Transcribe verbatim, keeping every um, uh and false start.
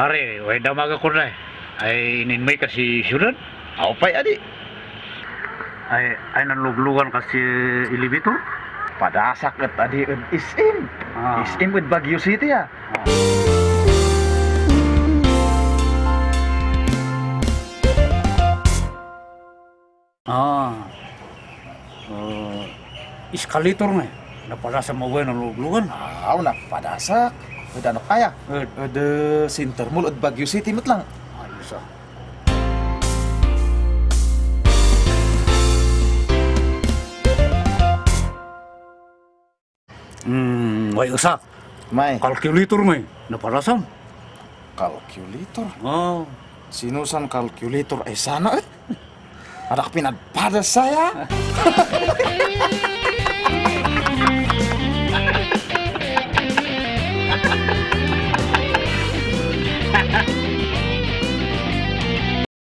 Pare, way damag ako na eh. Ay, ininmay kasi siyudad? Aw pay, adi. Ay, ay, nanluglugan kasi elevator? Padasak ket adi ed S M. Ah. S M ed Baguio City, ah. Ah. Ah. Ah, escalator nga. Napadasam a way nanluglugan. Aw, napadasak. Ed ano kaya? Ed? Ed, eh, Center Mall, ed Baguio City met lang. Ay, isa. Hmm, way usa. May. Calculator, may. Napadasam. Calculator? Oh. Sinusan calculator ay sana, eh. Anak pinagpada saya.